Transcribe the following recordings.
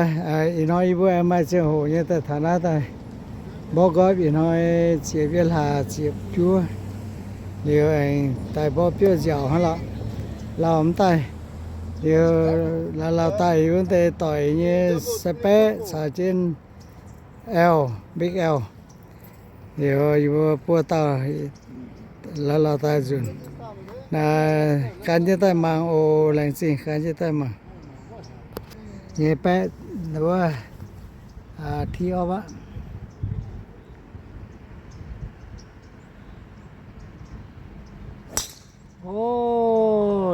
Ih hnoi yie mbuo aengx maaih ziangh hoc nyei daaih taux naaiv daaih mborqv nqorpv. Ih hnoi ziepc yietv hlaax ziepc juov, liuz aengx daaih mborqv biouv nziaauc hnangv lorqc. Lauh mv daaih, liuz lauh lauh daaih yie mbuo deix doic nyei sai-baeqv caux jienv L, Big L. Liuz yie mbuo buo dauh lauh lauh daaih nzunc. Naaiv gan jienv daaih mangc oc, laengz zingh gan jienv daaih mangc. Nyei baeqv wuov, tee off aqv. O,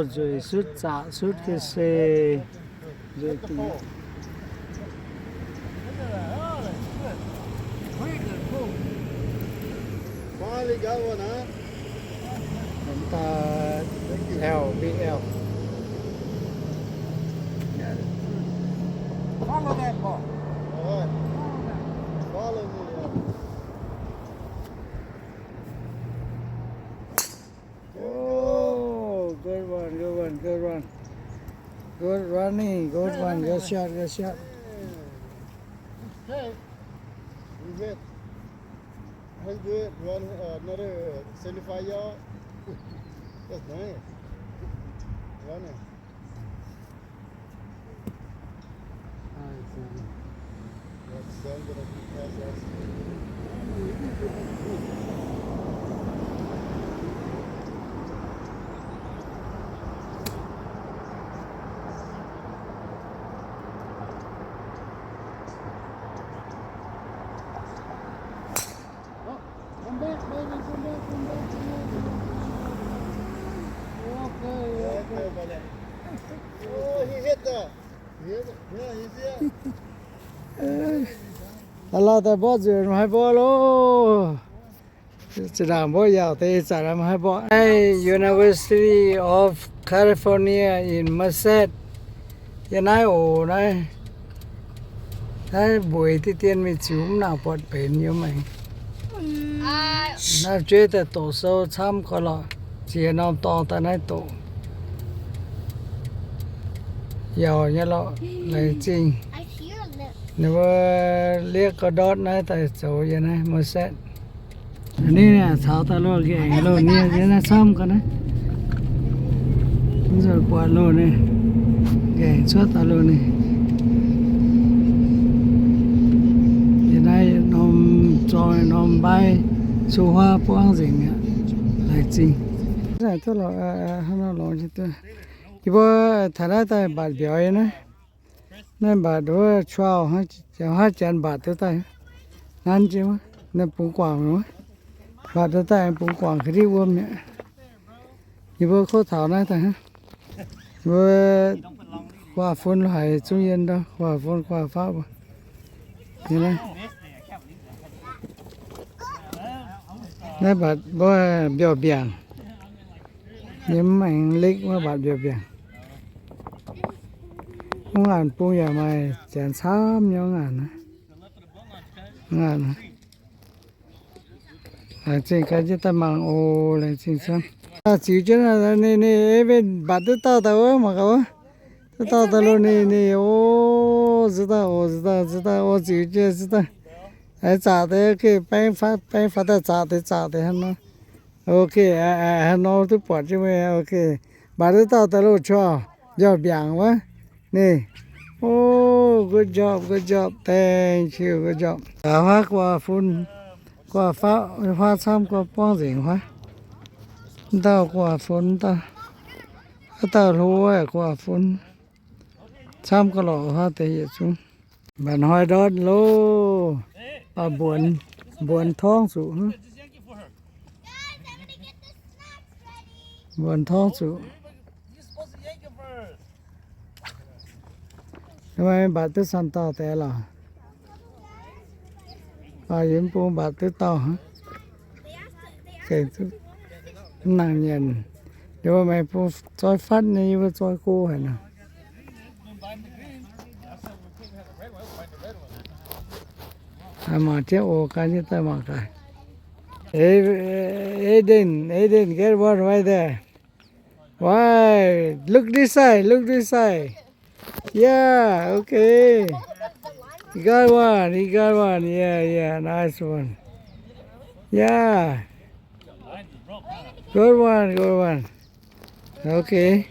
nzueic sutv zaqc sutv ga'sie. Nzueic dingc. L B L. Follow that ball. All right. Follow me, yeah. Oh, good one, good one, good one. Good running, good one, good shot, good shot. Okay. You hit. Let's do it. Run, uh, another seventy-five yard. That's nice. Run it. Come back, baby, come back, come back, come back. Okay, okay. Oh, he hit that. La'laauh daaih mborqv nzuonx maiv mborqv loh. Zinh ndaangc mbuo yaauc deix ih zanc maiv mborqv. Naaiv University of California in Merced. Yiem naaiv oc, naaiv, naaiv mbueiz diqv dien mingh ziux mv nangc buatc benx yiem maengx. Naaiv jueiv daaih doqc sou camv gorx lorqc, ziex norm dorngx daaih naaiv doqc. Yaauc nyei lorqc, laengz zingh. Ninh mbuo liev ga'ndortv naaiv daaih zoux yiem naaiv Merced. Ninh caux daaih loh, nqaengc loh, ninh yiem naaiv camv ga'naaiv. Mv nzunc buatc loh ninh, nqaengc cuotv daaih loh ninh. Yiem naaiv norm zorng norm mbaiv, su huaav buangv nzengc mi'aqv. Laengz zingh. Yie mbuo taux naaiv daaih mbatc mbiauz yiem naaiv. Naaiv mbatc wuov trial, haaix janx mbatc duqv daaih, nanv jienv wuov, naaiv bungx guangc wuov, mbatc duqv daaih bungx guangc ga'ndiev wuom mi'aqv. Yie mbuo kov taux naaiv daaih hnangv. Yie mbuo guaax fun haic, zungv yien ndau guaax fun guaax faqv mbuo. Naaiv mbatc mbuo mbiauz mbiaangc. Yiem maengx lekv wuov mbatc mbiauz mbiaangc. Mv ngaanc bung yaac maaih janx camv nyei mv ngaanc. Mv ngaanc. Laengz zingh gan jienv daaih mangc oc, laengz zingh camv. Ziux jienv ninh, ninh, ninh mbatc duqv dauh daaih wuov, mangc gaax wuov. Duqv dauh daaih loh ninh, ninh, o, nzuih daaih, o, nzuih daaih, nzuih daaih, o, ziux jienv nzuih daaih. Aengx zaqc deix, baeng, baeng faaux daaih zaqc deix, zaqc deix hnangv nor. Ok, hnangv nor duqv buatc jienv meih, ok. Mbatc duqv dauh daaih loh, mbiauz mbiaangc wuov. Ninh, o, good job, good job, thank you, good job. Huaav guaax fun, guaax faqv, huaav camv guaax buangv nzengc huaav. Wuov dauh guaax fun, wuov dauh, wuov dauh hlo guaax fun. Camv ga'lorqc huaav deix yietc zungv. Mbatc hnoi ndortv loh. Mbuonx, mbuonx torngv zuqc. Mbuonx torngv zuqc. Mbatc duqv camv dauh deix lorqc. Yie mv bung mbatc duqv dauh. Mv nangc nyanc. Yie mbuo maengx bung zoi fatv nyei, yie mbuo zoi go haic nor. Mangc jienv oc, gan jienv daaih mangc gaax. Aiden, Aiden, get one right there. Why? Look this side, look this side. Yeah, okay. He got one, he got one. Yeah, yeah, nice one. Yeah. Good one, good one. Okay.